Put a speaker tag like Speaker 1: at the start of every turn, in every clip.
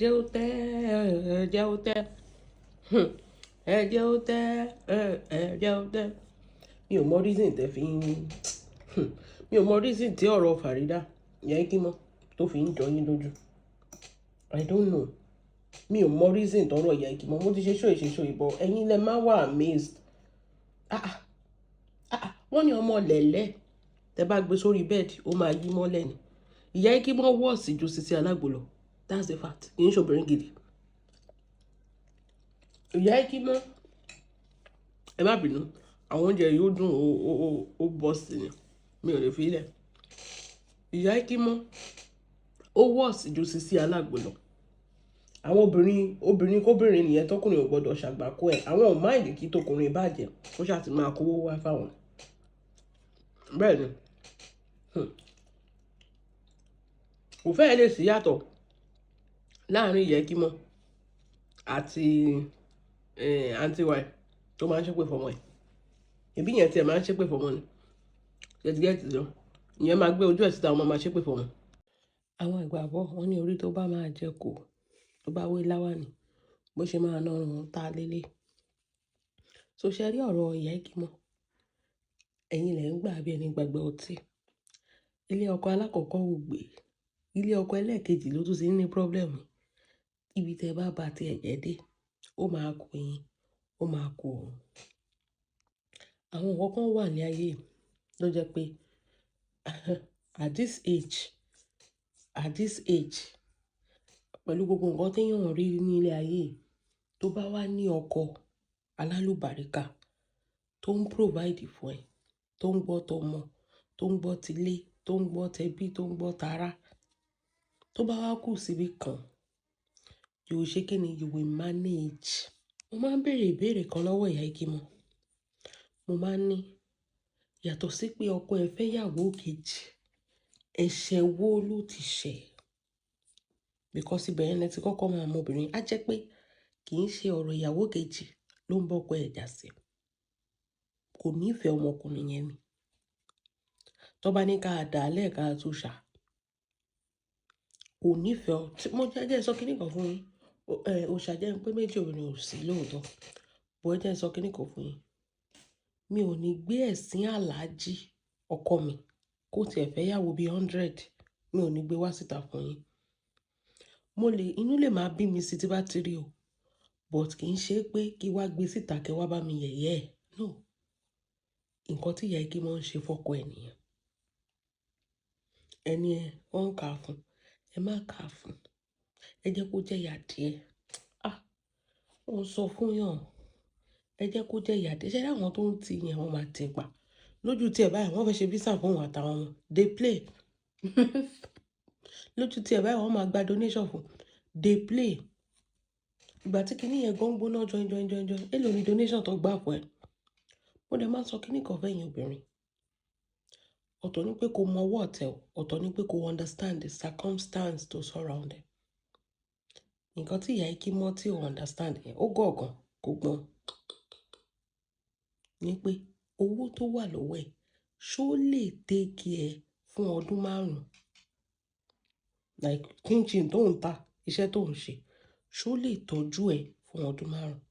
Speaker 1: Jẹ́ ó tẹ́, ẹ jẹ́ ó tẹ́. Ẹ jẹ́ ó tẹ́, ẹ jẹ́ ó tẹ́. Mi ò mọ reason tẹ́ fi ń, mi ò mọ reason tí ọ̀rọ̀ Farida Ìyá Ikímọ́ tó fi ń jọ yín lójú. I don't know. Mi ò mọ reason tọ́rọ̀ Ìyá Ikímọ́. Mo ti ṣe show ìṣe show ìbọ̀. Ẹ̀yin lẹ máa wà amazed. Ah ah, ah ah, wọ́n ní ọmọ lẹ̀lẹ́. Tẹ bá gbé sórí bed, ó máa yí mọ́lẹ̀ ni. Ìyá Ikímọ́ worse ju Sisi Alágbo lọ. That's the fact. Kì í ṣe obìnrin gidi. Ìyá Ikímọ́, ẹ má bínú, àwọn oúnjẹ yóò dùn, ó bọ́ sí ni. Mi ò lè fi í lẹ̀. Ìyá Ikímọ́, ó worse ju Sisi Alágbo lọ. Àwọn obìnrin, obìnrin kóbìnrin nìyẹn tọkùnrin ò gbọdọ̀ ṣàgbákò ẹ̀. Àwọn ò mind kí tọkùnrin bàjẹ́, kó ṣáà ti máa kówó wá fáwọn. Bẹ́ẹ̀ ni. Kò fẹ́ẹ̀ lè sí yàtọ̀ láàárín Ìyá Ikímọ́ àti aunty wa tó máa ń ṣépè fọmọ ẹ̀. Ìbí yẹn tí ẹ máa ń ṣépè fọmọ ni. Get lọ. Ìyẹn máa gbé ojú ẹ̀ síta, ọmọ máa ṣépè fọmọ. Àwọn ìgbà bọ̀, wọ́n ní orí tó bá máa jẹ kò, tó bá wé láwàní, bó ṣe máa ná ọrùn ta lélẹ̀. So ṣe rí ọ̀rọ̀ Ìyá Ikímọ́. Ẹ̀yin lẹ ń gbà bí ẹni gbàgbé ọtí. Ilé ọkọ alákọ̀ọ́kọ́ ò gbé. Ilé ọkọ ẹlẹ́ẹ̀kejì ló tún ti ní problem. Ibi tí ẹ bá ba tí ẹ̀jẹ̀ dé, ó máa kú yín, ó máa kú òun. Àwọn nǹkan kan wà ní ayé tó jẹ́ pé at this age, at this age, pẹ̀lú gbogbo nǹkan tí èèyàn ń rí ní ilé ayé, tó bá wá ní ọkọ alálùbáríkà tó ń provide fún ẹ, tó ń gbọ́ tọmọ, tó ń gbọ́ tilé, tó ń gbọ́ tẹbí, tó ń gbọ́ tará, tó bá wá kù síbí kan, you will ṣe kíni? You will manage. Mo máa ń bèèrè ìbéèrè kan lọ́wọ́ Ìyá Ikímọ́. Mo máa ń ní, yàtọ̀ sí pé ọkọ ẹ fẹ́ ìyàwó kejì, ẹ̀ṣẹ̀ wo ló ti ṣẹ̀? Because ibẹ̀ yẹn lẹ ti kọ́kọ́ máa mọ obìnrin. Á jẹ́ pé kì í ṣe ọ̀rọ̀ ìyàwó kejì ló ń bá ọkọ ẹ̀ jà sí. Kò nífẹ̀ẹ́ ọmọkùnrin yẹn ni. Tó bá ní ká dà á lẹ́ẹ̀ka tó ṣà, kò nífẹ̀ẹ́ ọ. Tí mo jẹ́ sọ kíní kan fún yín. Òòṣà jẹ́ pé méjì obìnrin ò sí lóòótọ́. But ẹ jẹ́ n sọ kíní kan fún yín. Mi ò ní gbé ẹ̀sín Alhaji ọkọ mi kó tí ẹ fẹ́ ìyàwó bí 100. Mi ò ní gbé wá síta fún yín. Mo lè, inú lè máa bí mi sí tí bá ti rí o. But kì í ṣe pé kí wá gbé síta kí wá bá mi yẹ̀yẹ́ ẹ̀. No. Nǹkan tí Ìyá Ikímọ́ ń ṣe fọ́kọ ẹ̀ nìyẹn. Ẹni ẹ, wọ́n ń kà fún. Ẹ má kà fún. Ẹ jẹ́ kó jẹ́ ìyà díẹ̀. Ah! Ó ń sọ fún yàn. Ẹ jẹ́ kó jẹ́ ìyà díẹ̀. Ṣé rí àwọn tó ń ti yẹn, wọ́n máa tì pa. Lójú tí ẹ báyìí, wọ́n fẹ́ ṣe visa fún òun àtàwọn ọmọ. Dey play. Lójú tí ẹ báyìí, wọ́n máa gba donation fún. Dey play. Ìgbà tí kíní yẹn gan gbóná join join join join, èló ni donation tó gbà fún ẹ? Mo dẹ̀ máa ń sọ kíní kan fún ẹ̀yin obìnrin. Ọ̀tọ̀ ní pé kó mọ worth ẹ o, ọ̀tọ̀ ní pé kó understand the circumstance to surround ẹ. Nǹkan tí Ìyá Ikímọ́ tí ò understand yẹn, ó gọ̀ gan, kò gbọ́n. Ní pé owó tó wà lọ́wọ́ ẹ̀, ṣó lè take care fún ọdún márùn-ún? Like chinchin tó ń ta, iṣẹ́ tó ń ṣe, ṣó lè tọ́jú ẹ fún ọdún márùn-ún?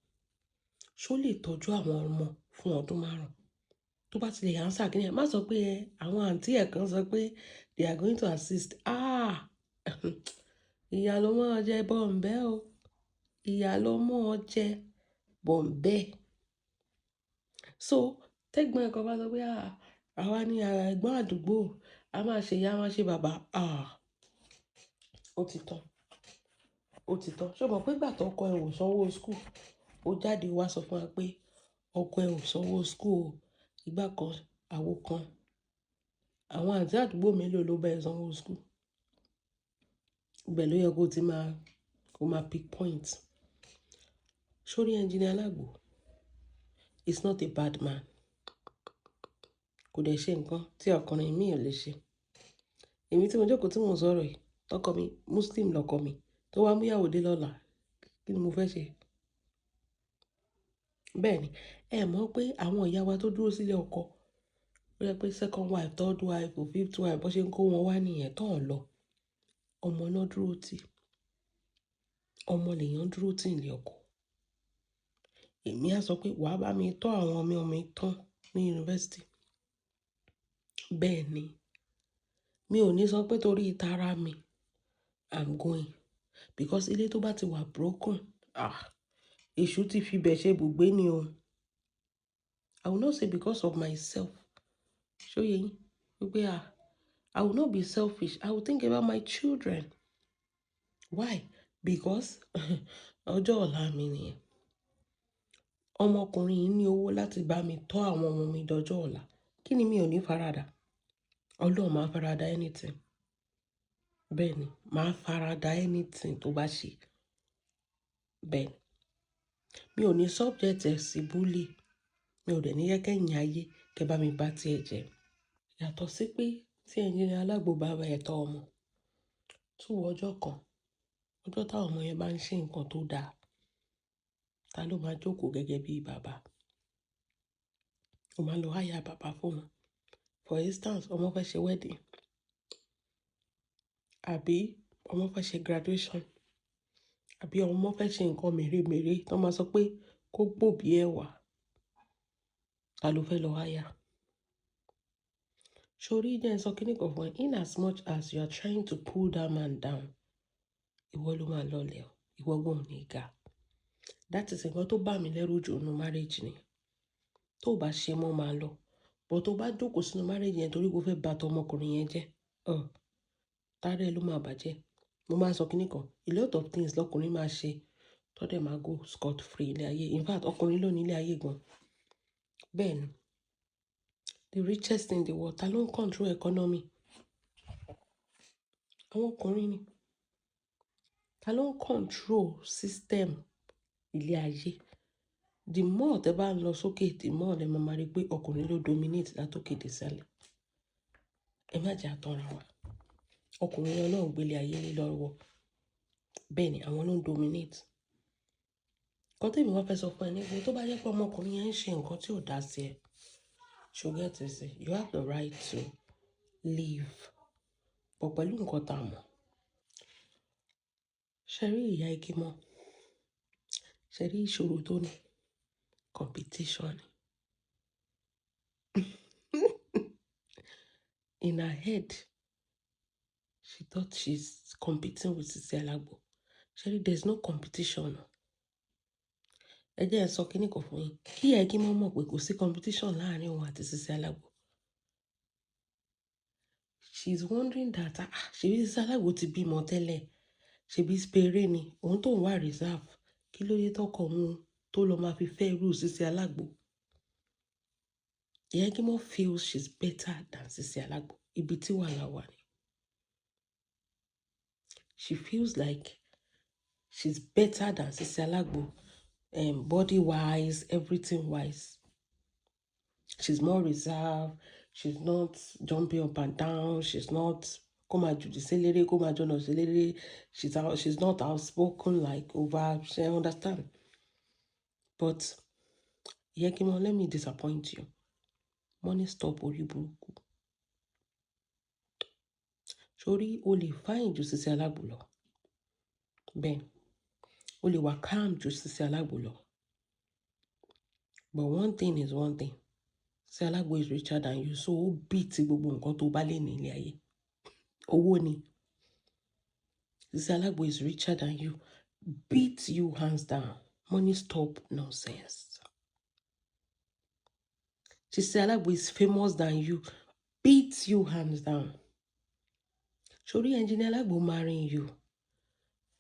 Speaker 1: Ṣó lè tọ́jú àwọn ọmọ fún ọdún márùn-ún? Tó bá ti lè answer kíni ẹ, má sọ pé ẹ, àwọn àǹtí ẹ̀ kan sọ pé they are going to assist. Ah! Ìyá ló máa jẹ bọ̀m̀bẹ́ o. Ìyá ló máa jẹ bọ̀m̀bẹ́. So, tẹ́gbọ́n ẹ̀ kan bá sọ pé, "Ah, àwa ni ẹ̀gbọ́n àdúgbò, a máa ṣe ìyá, a máa ṣe bàbá." Ah! Ó ti tán. Ó ti tán. Ṣé o mọ̀ pé ìgbà tó ọkọ ẹ ò sanwó school, ó jáde wá sọ fún wa pé ọkọ ẹ ò sanwó school o. Ìgbà kan, àwo kan. Àwọn àǹtí àdúgbò mélòó ló bá ẹ sanwó school? Ibẹ̀ ló yẹ kó ti máa, kó máa pick point. Sórí Engineer Alágbo is not a bad man. Kò dẹ̀ ṣe nǹkan tí ọkùnrin mi ò lè ṣe. Èmi tí mo jókòó tí mò ń sọ̀rọ̀ yìí, ọkọ mi, Muslim lọkọ mi, tó wá mú ìyàwó dé lọ́la, kí ni mo fẹ́ ṣe? Bẹ́ẹ̀ ni, ẹ mọ̀ pé àwọn ìyá wa tó dúró sílé ọkọ, ó jẹ́ pé second wife, third wife, or fifth wife, bó ṣe ń kó wọn wá nìyẹn tó ń lọ. Ọmọ náà dúró tì. Ọmọ lèèyàn dúró tì ní ọkọ. Èmi á sọ pé wàá bá mi tọ́ àwọn ọmọ mi tán ní yunifásítì. Bẹ́ẹ̀ ni, mi ò ní sọ pé torí ìtara mi, I'm going. Because ilé tó bá ti wà broken, ah, èṣù ti fi bẹ̀ ṣe ibùgbé ni o. I will not say because of myself. Ṣó yé yín? Wípé ah, I will not be selfish. I will think about my children. Why? Because ọjọ́ ọ̀la mi nìyẹn. Ọmọkùnrin yìí ní owó láti bá mi tọ́ àwọn ọmọ mi dọjọ́ ọ̀la. Kí ni mi ò ní faradà? Ọlọ́run, máa faradà anything. Bẹ́ẹ̀ ni, màá faradà anything tó bá ṣe. Bẹ́ẹ̀ ni. Mi ò ní subject ẹ sí bully. Mi ò dẹ̀ ní jẹ́ kẹ́yìn ayé kẹ́ bá mi bá tí ẹ jẹ. Yàtọ̀ sí pé tí Engineer Alágbo bá bá ẹ tọ́ ọmọ, tú ọjọ́ kan, ọjọ́ táwọn ọmọ yẹn bá ń ṣe nǹkan tó dáa, ta ló máa jókòó gẹ́gẹ́ bí bàbá? O máa lọ hire bàbá fún wọn. For instance, ọmọ fẹ́ ṣe wedding àbí ọmọ fẹ́ ṣe graduation àbí ọmọ fẹ́ ṣe nǹkan mèremère tó máa sọ pé kó gbòbí ẹ wá. Ta ló fẹ́ lọ hire? Sórí, jẹ́ n sọ kíní kan fún ẹ, in as much as you are trying to pull that man down, ìwọ ló máa lọlẹ̀ o, ìwọ gan ò ní ga. That is nǹkan tó bá mi lẹ́rù jù nínú marriage ni. Tó bá ṣe mọ́, máa lọ. But tó bá jókòó sínú marriage yẹn torí pé o fẹ́ bà tọmọkùnrin yẹn jẹ́, tara ẹ ló máa bàjẹ́. Mo máa ń sọ kíní kan, a lot of things lọkùnrin máa ṣe tó dẹ̀ máa go scot free ilé ayé. In fact, ọkùnrin ló ní ilé ayé gan. Bẹ́ẹ̀ ni. The richest in the world, ta ló ń control economy? Àwọn ọkùnrin ni. Ta ló ń control system ilé ayé? The more tẹ bá ń lọ sókè, the more lẹ máa rí pé ọkùnrin ló dominate látòkè dé sálẹ̀. Ẹ má jẹ́ a tanra wa. Ọkùnrin Ọlọ́run gbé ilé ayé lé lọ́wọ́. Bẹ́ẹ̀ ni, àwọn ló ń dominate. Nǹkan tí èmi wá fẹ́ sọ fún ẹ ní pé tó bá jẹ́ pé ọmọkùnrin yẹn ń ṣe nǹkan tí ò dá sí ẹ, ṣo get it say, you have the right to leave. But pẹ̀lú nǹkan tá a mọ̀. Ṣé rí ìyá Ikimọ? Ṣé rí ìṣòro tó ní? Competition ni. In her head, she thought she's competing with Sisi Alagbo. Ṣé rí, there's no competition. Ẹ jẹ́ ẹ sọ kíní kan fún yín. Kí ìyá Ikimọ mọ̀ pé kò sí competition láàárín òun àti Sisi Alagbo. She's wondering that, ah, ṣebí Sisi Alagbo ti bímọ tẹ́lẹ̀, ṣebí spere ni, òun tó ń wà reserve. Kí ló dé tọkọ òun tó lọ máa fi fẹ́ irú Sisi Alagbo? Ìyá Ikimọ feels she's better than Sisi Alagbo. Ibi tí wàhálà wà ni. She feels like she's better than Sisi Alagbo, body wise, everything wise. She's more reserved. She's not jumping up and down. She's not kó máa jùdí séléré, kó máa jọ̀nà séléré. She's not outspoken like over. Ṣé understand? But Ìyá Ikimọ, let me disappoint you. Money stop orí burúkú. Sórí, o lè fine ju Sisi Alagbo lọ. Bẹ́ẹ̀, o lè wà calm ju Sisi Alagbo lọ. But one thing is one thing. Sisi Alagbo is richer than you, so ó beat gbogbo nǹkan tó bá lè ní ilé ayé. Owó ni. Sisi Alagbo is richer than you. Beat you hands down. Money stop nonsense. Sisi Alagbo is famous than you. Beat you hands down. Sori, Engineer Alagbo marrying you.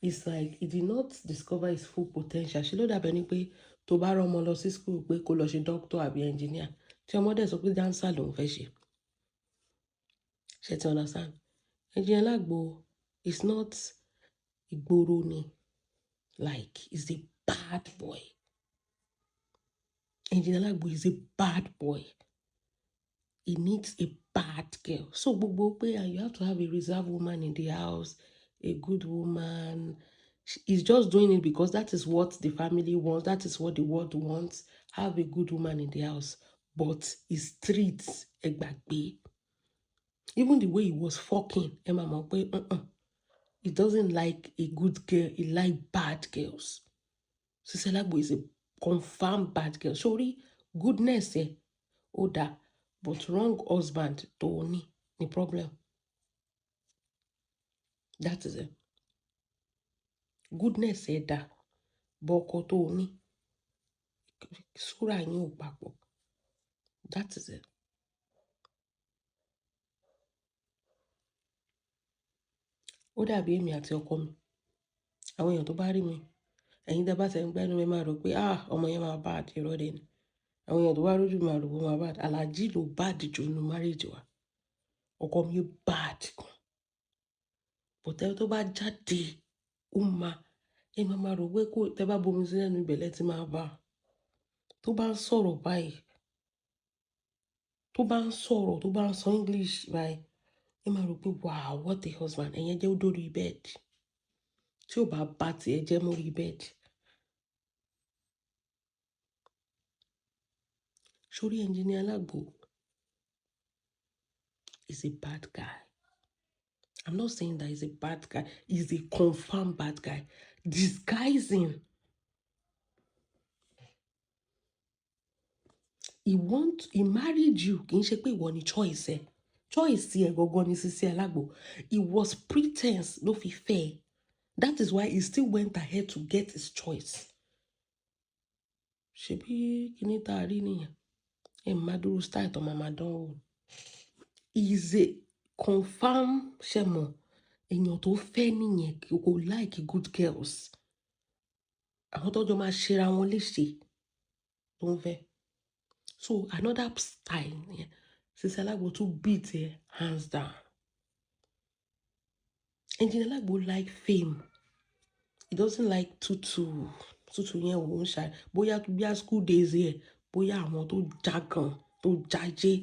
Speaker 1: It's like he did not discover his full potential. Ṣé ló dàbí ẹni pé tó bá rán ọmọ lọ sí school pé kó lọ ṣe doctor àbí engineer, tí ọmọ dẹ̀ sọ pé dancer lòun fẹ́ ṣe. Ṣé ti understand? Engineer Alagbo is not ìgboro ni. Like, he's a bad boy. Engineer Alagbo is a bad boy. He needs a bad girl. So gbogbo pé you have to have a reserved woman in the house, a good woman. He's just doing it because that is what the family wants. That is what the world wants. Have a good woman in the house. But his streets, ẹ gbàgbé. Even the way he was fucking, ẹ máa mọ̀ pé, uh-uh, He doesn't like a good girl, he like bad girls. Sisi Alágbo is a confirmed bad girl. Sorry, goodness ẹ ó dáa, but wrong husband tó o ní ní problem. That is it. Goodness ẹ dáa, but ọkọ tó o ní, súrà yín ò papọ̀. That is it. Ó dàbí èmi àti ọkọ mi. Àwọn èèyàn tó bá rí mi, ẹ̀yin tí ẹ bá ti ń gbẹ́nu mi máa rò pé, "Ah, ọmọ yẹn máa bad, irọ́ dẹ̀ ni." Àwọn èèyàn tó bá rójú mi máa rò pé ó máa bad. Alhaji ló bad jù nínú marriage wa. Ọkọ mi bad gan. But ẹ tó bá jáde, ó máa, ẹ máa máa rò pé kó, tẹ bá bomi sí lẹ́nu ibẹ̀ lẹ tí máa bá. Tó bá ń sọ̀rọ̀ báyìí, tó bá ń sọ̀rọ̀, tó bá ń sọ English báyìí, ẹ máa rò pé wow, what a husband. Ẹ̀yẹn jẹ́ ó dórí bed. Tí ó bá bá ti ẹ jẹ́ mórí bed. Sórí Engineer Alágbo is a bad guy. I'm not saying that he's a bad guy. He's a confirmed bad guy. Disguising. He married you. Kì í ṣe pé ìwọ ni choice ẹ. Choice ẹ gangan ni Sisi Alágbo. It was pretense ló fi fẹ́ ẹ. That is why he still went ahead to get his choice. Ṣebí kíní tá a rí nìyẹn? Ẹ máa dúró style tó máa máa dánwò. He is a confirm ṣẹ̀mọ̀. Èèyàn tó fẹ́ nìyẹn, kò like good girls. Àwọn tó jọ máa ṣera wọn léṣe tó ń fẹ́. So another style nìyẹn. Sisi Alágbo tún beat ẹ hands down. Engineer Alágbo like fame. He doesn't like tutu. Tutu yẹn ò ń ṣe. Bóyá bí a school days ẹ, bóyá àwọn tó já gan, tó jájé.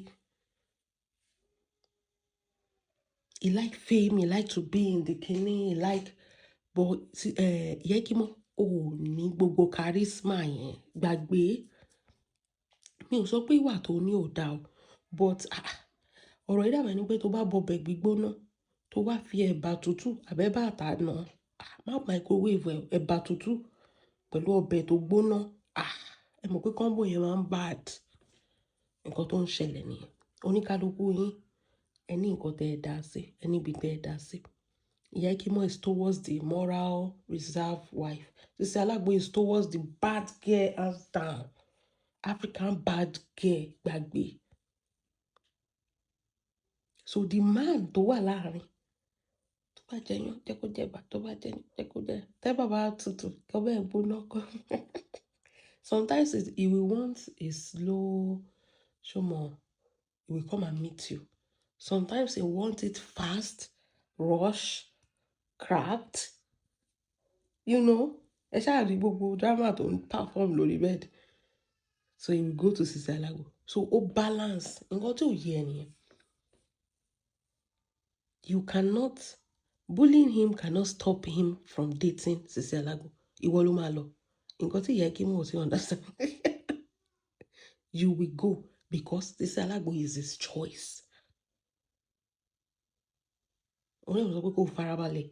Speaker 1: He like fame, he like to be in the kini, he like, but Yekimo, ò ní gbogbo charisma yẹn. Gbàgbé. Mi ò sọ pé ìwà tó ní ò dáa o, but ọ̀rọ̀ yìí dàbí ẹni pé tó bá bọbẹ̀ gbígbóná, tó bá fi ẹ̀bà tútù àbí ẹ̀bà àtàná, má microwave ẹ, ẹ̀bà tútù pẹ̀lú ọbẹ̀ tó gbóná, ẹ mọ̀ pé combo yẹn máa ń bad. Nǹkan tó ń ṣẹlẹ̀ nìyẹn. Oníkálukú yín, ẹ ní nǹkan tí ẹ dá sí, ẹ ní ibi tí ẹ dá sí. Yekimo is towards the moral reserve wife. Sisi Alágbo is towards the bad girl hands down. African bad girl gbàgbé. So the man tó wà láàrin, tó bá jẹyán, jẹ́ kó jẹ ẹ̀bà, tó bá jẹ, jẹ́ kó jẹ. Tẹ́ bá tutù, kí ọbẹ̀ gbóná kọ́. Sometimes he will want a slow, ṣó he will come and meet you. Sometimes he want it fast, rush, cracked. You know, ẹ ṣáà rí gbogbo drama tó ń perform lórí bed. So he will go to Sisi Alágbo. So ó balance. Nǹkan tí ò yé ẹ nìyẹn. You cannot, bullying him cannot stop him from dating Sisi Alágbo. Ìwọ ló máa lọ. Nǹkan tí Yekimo ò sí understand. You will go because Sisi Alágbo is his choice. Òun náà sọ pé kó farabalẹ̀,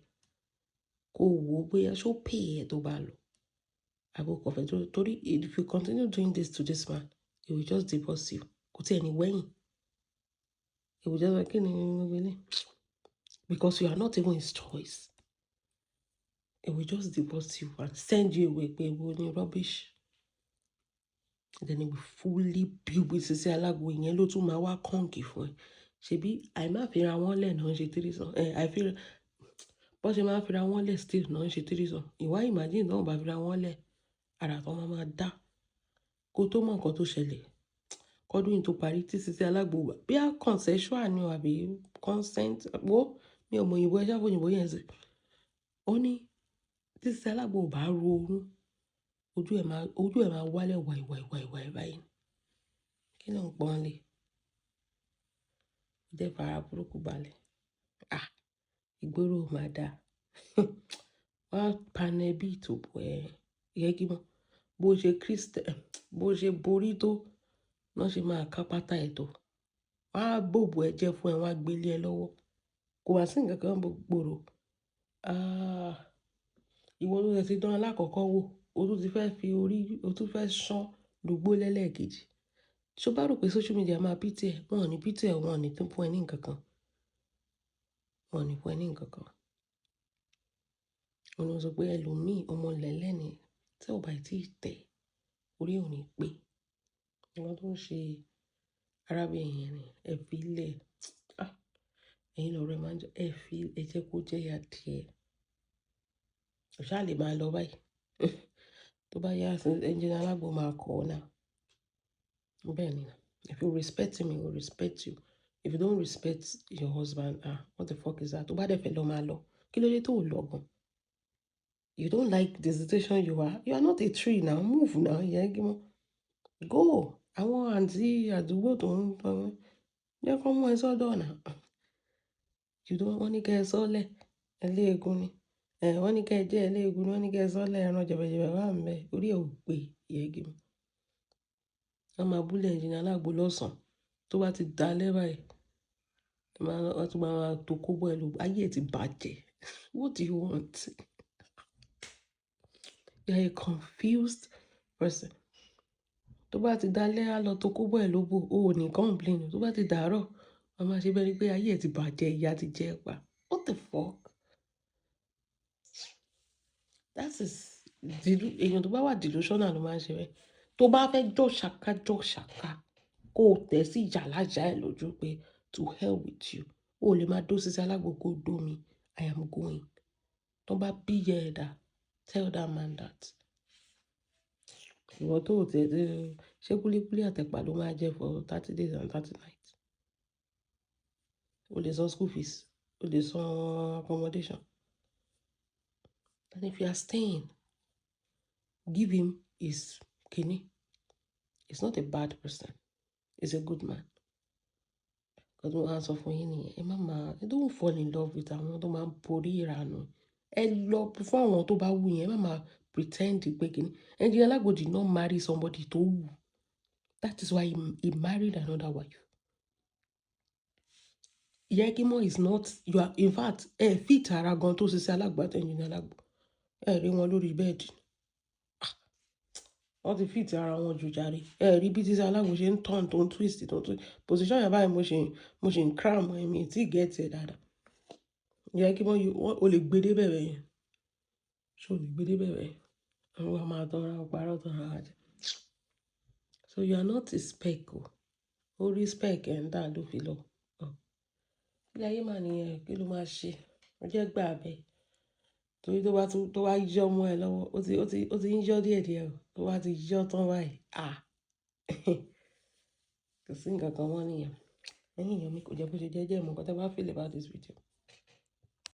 Speaker 1: kó wò ó bóyá ṣó pay ẹ tó bá lọ. Àbí o kò fẹ́ torí if you continue doing this to this man, he will just divorce you. Kò tí ẹ ní wẹ́yìn. He will just like, kí ni gbogbo eléyìí? Because you are not even his choice. He will just divorce you and send you away pé èwo ni rubbish. Then he will fully build with Sisi Alágbo. Ìyẹn ló tún máa wá kọ́ǹkì fún ẹ. Ṣebí àìmá fira wọ́n lẹ̀ náà ń ṣe threesome. Àìfira, bó ṣe máa ń fira wọ́n lẹ̀ still náà ń ṣe threesome. Ìwà imagine náà bá fira wọ́n lẹ̀, ara tó máa máa dá. Kó tó mọ̀ nǹkan tó ṣẹlẹ̀. Kọ́dún yìí tó parí tí Sisi Alágbo wà. Bí a consensual ni o àbí consent, wo mi ò mọ òyìnbó, ẹ ṣá fún òyìnbó yẹn sí. Ó ní tí Sisi Alágbo ò bá ro orún, ojú ẹ máa wálẹ̀ wàì wàì wàì wàì báyìí. Kí ló ń pọ́n lé? Jẹ́ fara burúkú balẹ̀. Ìgboro ò máa dà. Wọ́n á panẹ́ bí ìtòbó ẹ. Yekimo, bó ṣe Christian, bó ṣe borí tó, náà ṣe máa ká pátá ẹ tó. Wọ́n á bòbò ẹ jẹ́ fún ẹ, wọ́n á gbé lé ẹ lọ́wọ́. Kò wá sí ǹkan kan gbòòrò. Ah, ìwọ ló ti dán alákọ̀ọ́kọ́ wò, o tún ti fẹ́ fi orí, o tún fẹ́ ṣán lùgbó lẹ́lẹ́kejì. Ṣé o bá rò pé social media máa pity ẹ? Wọn ò ní pity ẹ, wọ́n ò ní tún fún ẹ ní nǹkan kan. Wọn ò ní fún ẹ ní nǹkan kan. Òun ló sọ pé ẹlòmíì ọmọ lẹ́lẹ́ ni tí ò bá tí ì tẹ̀, orí ò ní pé. Nǹkan tó ń ṣe arábìnrin yẹn ni ẹ fi lẹ̀. Ah, ẹ̀yin lọ̀rọ̀ ẹ máa ń jẹ́, ẹ fi, ẹ jẹ́ kó jẹ́ ìyà díẹ̀. Kò sá lè máa lọ báyìí. Tó bá yá, Engineer Alágbo máa kọ̀ ọ́ náà. Bẹ́ẹ̀ ni. If you respect me, I will respect you. If you don't respect your husband, ah, what the fuck is that? Tó bá dẹ̀ fẹ́ lọ, máa lọ. Kí ló dé tó lọ gan? You don't like the situation you are. You are not a tree now. Move now. Ìyá Gímọ̀. Go. Àwọn àǹtí àdúgbò tó ń tọ́ jẹ́ kó mú ẹ sọ́dọ̀ náà. You don't wọ́n ní kí ẹ sọ́lẹ̀, ẹlẹ́ẹ̀gún ni. Ẹ̀ wọ́n ní kí ẹ jẹ́ ẹlẹ́ẹ̀gún ni, wọ́n ní kí ẹ sọ́lẹ̀ ẹran jẹ̀bẹ̀jẹ̀bẹ̀ wà níbẹ̀. Orí ẹ ò pé, Ìyá Gímọ̀. Wọ́n máa bully Engineer Alágbo lọ́sàn-án. Tó bá ti dalẹ́ báyìí, wọ́n tún máa tó kóbọ̀ ẹ lógo. Ayé ẹ ti bàjẹ́. What do you want? You are a confused person. Tó bá ti dalẹ́, á lọ tó kóbọ̀ ẹ lógo, o ò ní complain. Tó bá ti dàárọ̀, wọ́n máa ṣe bẹ́ẹ̀ ni pé ayé ẹ ti bàjẹ́, ìyà ti jẹ ẹ́ pa. What the fuck? That is èèyàn tó bá wà delusional ló máa ń ṣe bẹ́ẹ̀. Tó bá fẹ́ jọ́ ṣàká, jọ́ ṣàká, kó tẹ̀ sí ìyà lájà ẹ lójú pé to hell with you. O lè máa dó Sisi Alágbo kó dó mi. I am going. Tó bá bí ìyá ẹ dà, tell that man that. Ìwọ tó ò tẹ̀ ṣé kúlíkúlí àtẹ̀pà ló máa jẹ for 30 days and 30 nights. O lè san school fees, o lè san accommodation. And if you are staying, give him his kidney. He's not a bad person. He's a good man. Nǹkan tí mo máa ń sọ fún yín nìyẹn. Ẹ má máa, don't fall in love with àwọn tó máa ń borí ìranù. Ẹ lọ fún àwọn tó bá wù yín. Ẹ má máa pretend pé kíni. Engineer Alágbo did not marry somebody tó wù. That is why he married another wife. Ìyá Kímọ́ is not, you are, in fact, ẹ fit ara gan tó Sisi Alágbo àti Engineer Alágbo. Ẹ rí wọn lórí bẹ́ẹ̀dì. Ah, wọ́n ti fit ara wọn jù jàre. Ẹ rí bí Sisi Alágbo ṣe ń turn tó ń twist tó ń twist. Position yẹn báyìí mo ṣe ń cram ẹ̀mí tí get ẹ̀ dáadáa. Ìyá Kímọ́, o lè gbé dé bẹ̀rẹ̀ yẹn. Ṣé o lè gbé dé bẹ̀rẹ̀ yẹn? Àwọn wa máa tọ́ra, parọ́ tọ́ra wa jẹ. So you are not a spec o. Ó rí spec ẹ̀ ń dà ló fi lọ. Ilé ayé máa nìyẹn, kí ló máa ṣe? Ó jẹ́ gbà bẹ́ẹ̀. Torí tó bá tún, tó bá yọ́ mọ́ ẹ lọ́wọ́, ó ti ń yọ́ díẹ̀díẹ̀ o. Tó bá ti yọ́ tán báyìí, ah! Kò sí ǹkan kan mọ́ níyẹn. Ẹ̀yin èèyàn mi, kò jẹ́ bó ṣe jẹ́, jẹ́ mọ̀ nǹkan tí ẹ bá feel about this video.